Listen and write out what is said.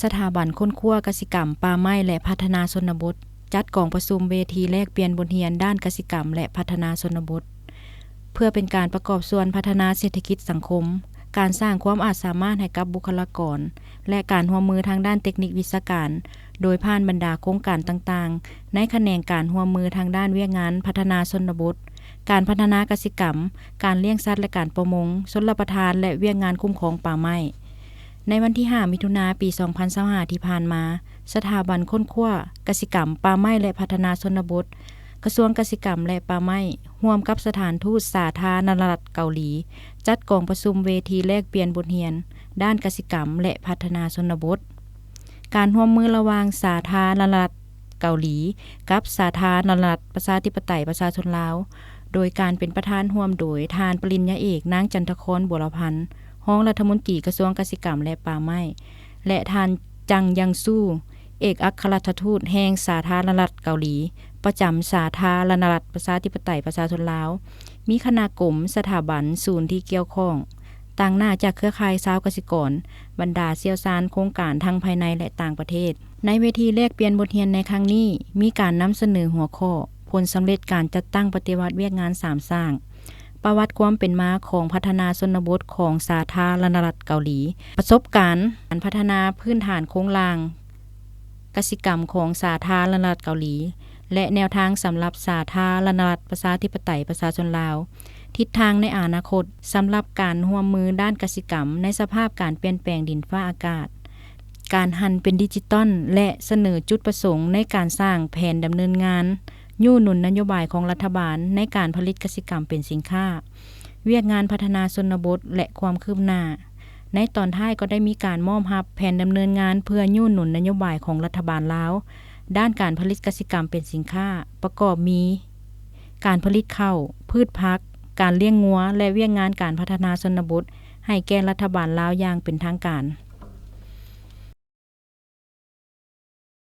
ສະຖາບັນຄົ້ນຄວ້າກະສິກຳ, ປ່າໄມ້ ແລະ ພັດທະນາຊົນນະບົດ ຈັດກອງປະຊຸມເວທີແລກປ່ຽນບົດຮຽນດ້ານກະສິກຳ ແລະ ພັດທະນາຊົນນະບົດ ເພື່ອເປັນການປະກອບສ່ວນພັດທະນາເສດຖະກິດສັງຄົມ, ການສ້າງຄວາມອາດສາມາດໃຫ້ກັບບຸກຄະລາກອນ ແລະ ການຮ່ວມມືທາງດ້ານເຕັກນິກວິຊາການ ໂດຍຜ່ານບັນດາໂຄງການຕ່າງໆ ໃນຂະແໜງການຮ່ວມມືທາງດ້ານວຽກງານພັດທະນາຊົນນະບົດ, ການພັດທະນາກະສິກຳ, ການລ້ຽງສັດ ແລະ ການປະມົງ, ຊົນລະປະທານ ແລະ ວຽກງານຄຸ້ມຄອງປ່າໄມ້. ໃນວັນທີຫ້າ ມິຖຸນາ ປີ ສອງພັນຊາວຫ້າ ທີ່ຜ່ານມາ, ສະຖາບັນຄົ້ນຄວ້າກະສິກຳ, ປ່າໄມ້ ແລະ ພັດທະນາຊົນນະບົດ, ກະຊວງກະສິກຳ ແລະ ປ່າໄມ້ ຮ່ວມກັບສະຖານທູດສາທາລະນະລັດເກົາຫຼີ ຈັດກອງປະຊຸມເວທີແລກປ່ຽນບົດຮຽນດ້ານກະສິກຳ ແລະ ພັດທະນາຊົນນະບົດ. ການຮ່ວມມືລະຫວ່າງສາທາລະນະລັດເກົາຫຼີ ກັບສາທາລະນະລັດປະຊາທິປະໄຕປະຊາຊົນລາວ ໂດຍການເປັນປະທານຮ່ວມໂດຍ ທ່ານປະລິນຍາເອກ ນາງ ຈັນທະຄອນ ບົວລະພັນ ຮອງລັດຖະມົນຕີກະຊວງກະສິກຳ ແລະ ປ່າໄມ້ ແລະ ທ່ານ ຈັງ ຍັງຊູ ເອກອັກຄະລັດຖະທູດແຫ່ງສາທາລະນະລັດເກົາຫຼີ ປະຈຳສາທາລະນະລັດປະຊາທິປະໄຕປະຊາຊົນລາວ, ມີຄະນະກົມ, ສະຖາບັນ, ສູນທີ່ກ່ຽວຂ້ອງ, ຕາງໜ້າຈາກເຄືອຂ່າຍຊາວກະສິກອນ, ບັນດາຊ່ຽວຊານໂຄງການທັງພາຍໃນ ແລະ ຕ່າງປະເທດ. ໃນເວທີແລກປ່ຽນບົດຮຽນໃນຄັ້ງນີ້ ມີການນຳສະເໜີຫົວຂໍ້ ຜົນສຳເລັດການຈັດຕັ້ງປະຕິບັດວຽກງານສາມສ້າງ, ປະຫວັດຄວາມເປັນມາຂອງພັດທະນາຊົນນະບົດຂອງສາທາລະນະລັດເກົາຫຼີ, ປະສົບການການພັດທະນາພື້ນຖານໂຄງລ່າງກະສິກຳຂອງສາທາລະນະລັດເກົາຫຼີ ແລະ ແນວທາງສຳລັບສາທາລະນະລັດປະຊາທິປະໄຕປະຊາຊົນລາວ, ທິດທາງໃນອະນາຄົດສຳລັບການຮ່ວມມືດ້ານກະສິກຳໃນສະພາບການປ່ຽນແປງດິນຟ້າອາກາດ, ການຫັນເປັນດິຈິຕອນ ແລະ ສະເໜີຈຸດປະສົງໃນການສ້າງແຜນດຳເນີນງານຍູ້ໜູນນະໂຍບາຍຂອງລັດຖະບານໃນການຜະລິດກະສິກຳເປັນສິນຄ້າ, ວຽກງານພັດທະນາຊົນນະບົດ ແລະ ຄວາມຄືບໜ້າ. ໃນຕອນທ້າຍກໍໄດ້ມີການມອບຮັບແຜນດຳເນີນງານເພື່ອຍູ້ໜູນນະໂຍບາຍຂອງລັດຖະບານລາວ ດ້ານການຜະລິດກະສິກຳເປັນສິນຄ້າ ປະກອບມີ ການຜະລິດເຂົ້າ, ພືດຜັກ, ການລ້ຽງງົວ ແລະ ວຽກງານການພັດທະນາຊົນນະບົດ ໃຫ້ແກ່ລັດຖະບານລາວຢ່າງເປັນທາງການ.